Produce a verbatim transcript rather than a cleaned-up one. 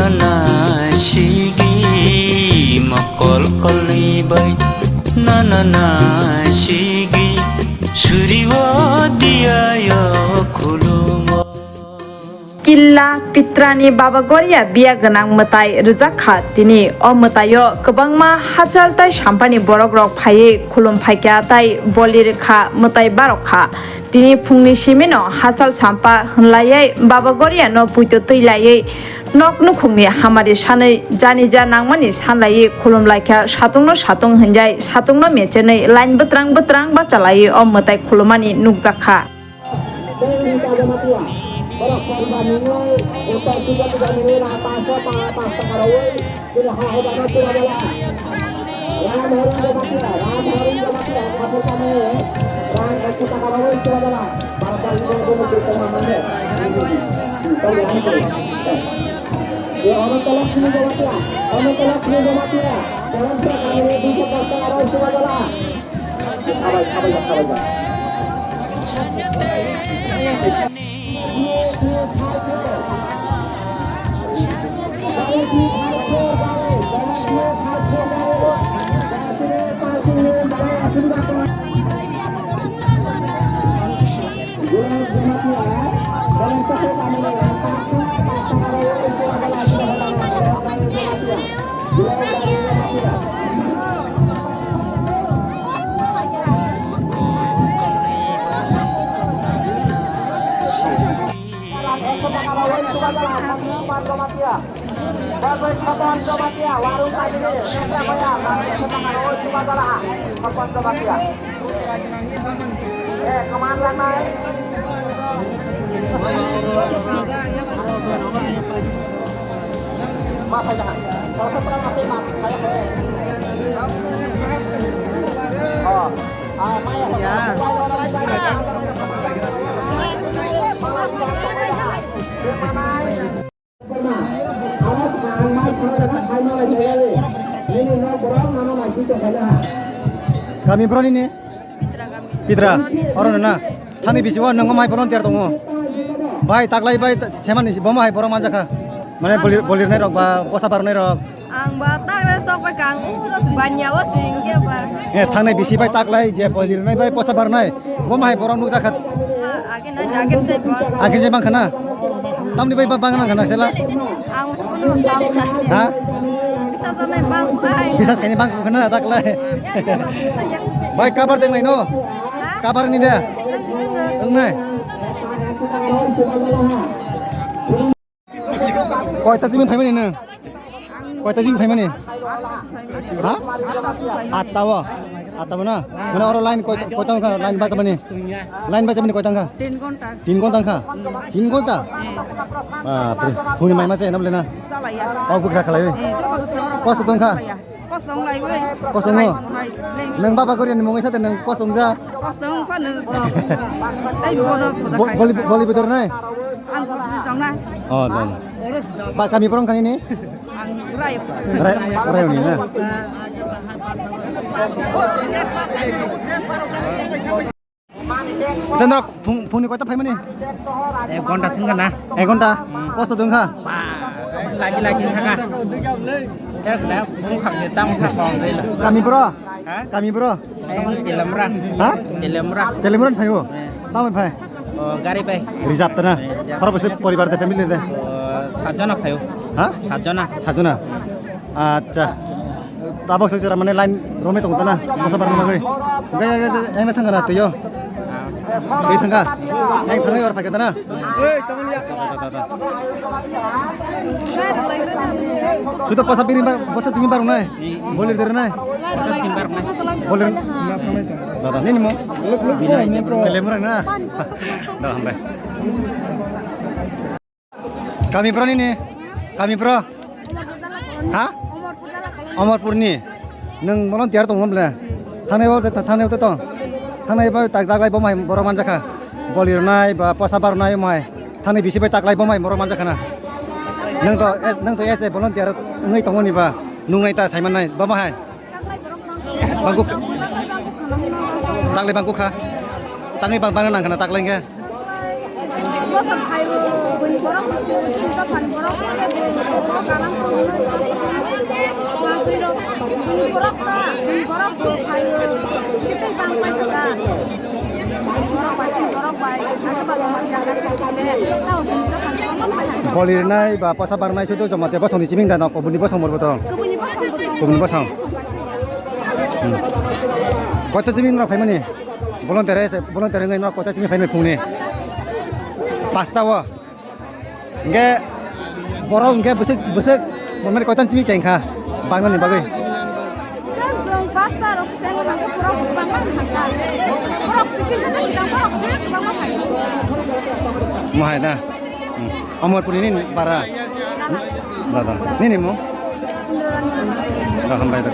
Na sigi mokol kolni bai, na na na sigi suriwa diya yo khulumo. Killa Pitrani Baba Goria biya gwnang mwtai rwjak kha tini. O mwtaio kwbangma hachal tai sampani borokrok phaiwi khulum phaikha tai boli rwkha mwtai barok kha. Tini phungni simino hachal sampa hwnlaiwi Baba Goriano puito twi laiwi nok nukhungni hamari sanwi janija nangmani sanlaiwi khulumlaikha, satungno satung hwnjai satungno mechenwi line bwtrang bwtrang bachalaiwi o mwtai khulumani nukjakha. Kami borok nini? Pitra, oro na? Thani bisi o nwngo mai volunteer tongo. Bai taklai bai semani bomo hai borok manjakha. Mane bolir, bolirnai rok ba posa barnai rok. Ang ba taklai sok bai kang uro banya o sing ke ba. Eh, thangnai bisi bai taklai je bolirnai bai posa barnai. Bomo hai borok nukjakha. Age na age sai ba. Age je bangkha na. Tamni bai ba bang nang khana sela. Ang sukulu sam. Ha? Bisa jalai bang hai. Bisa sekali bang khana taklai. Bai kabar tenglai no. Kabar ni de. Wngnai. Koita chibin phaimani nung? Koita chibin phaimani? Ha? Atta o. Atta o na? Mane oro line koita, koita wngkha line bachamani? Line bachamani koita wngkha? Tin ghonta. Tin ghonta wngkha? Tin ghonta? Bapre. Phungni mai ma chai na bole na? Chalaiya. Kok bwkha khalai. Eh, joto joto. Kosto tongkha? Chalaiya. Kosto wng lai oi. Kosto wngo? Nwng baba Goriani mungwi sate nwng kosto wngja? Kosto wng kha nwng. Tei bono photo khai. Boli, boli bidor nai? Ang kosto tong na. Oh, dong. Ba kami borong kani ni? Ang Rai. Rai, Rai ni na. Chandra, phung, phungni koita phaimani? Ek ghonta singkha na. Ek ghonta? Hmm. Kosto dong kha? Ba, lagi, lagi thaka. Ek da, bung khak je tam sa kong dei la. Kami bro? Ha? Kami bro? Telemra. Ha? Telemra. Telemra phaio? Eh. Tamo phai? Oh, gari bai. Reserve ta na? Eh, reserve. Khoro bwswk poribar de, family de? Oh, sat jona phaio. Ha? Sat jona. Sat jona? Acha. Tabok soi sera mane line romwi tongo tana. Masa barna bagwi. Gai, gai, gai, gai, eng thangkha na twiyo. Twi thangkha. Eng thangwi or phaikha tana. Sudo posa bini bar, posa jimi bar nai. Bolir der nai. Posa jimi bar nai. Bolir. Dada, nini mo? Lemura na. Dada, hambai. Kami bro nini? Kami bro? Ha? Omorpurni. Nwng volunteer tong bole? Thangnaio, thangnaio tong? Thangnaio tak, taklai bo mai borok manjakha. Bolirnai ba posa barnai mai. Thangnai bisi bai taklai bo mai borok manjakha na. Nwng to, nwng to ese volunteer wngwi tongmani ba. Nungnai ta saimannai. Bo ma hai? Bangkuk. Taklai bangkuk kha. Tangwi bang, bang nang khana taklai khe. Bosong phaio, buini borok bisi, chini dophani borok, borok galang khulumnai, borok majui rok, buini borok ta, buini borok bo phaio, kitai bang pai kha ta. Borok bai, chini borok bai, age ba joma jaga se sile, tao buini dophani borok bai. Boli rwnai ba posa barnai sudu joma te bosongni chiming da nok, buini bosong morbo to. Kubuni bosong bo to. Kubuni bosong. Bosong bai se ya. Hmm. Koita chiming rok phaimani? Volunteer hai se, volunteer wngwi no koita chini phaimani phungni? Pasta o. Hingke borok hingke bwswk, bwswk, mane koita chini chengkha? Bangnani bagwi. Just jong pasta rok se wngkha, borok bangma wngkha. Borok sising kha, sikang borok se bangma phai. Mohai na? Hmm. Amarpuri ni bara? Dada. Nini mo? Da, hambai da.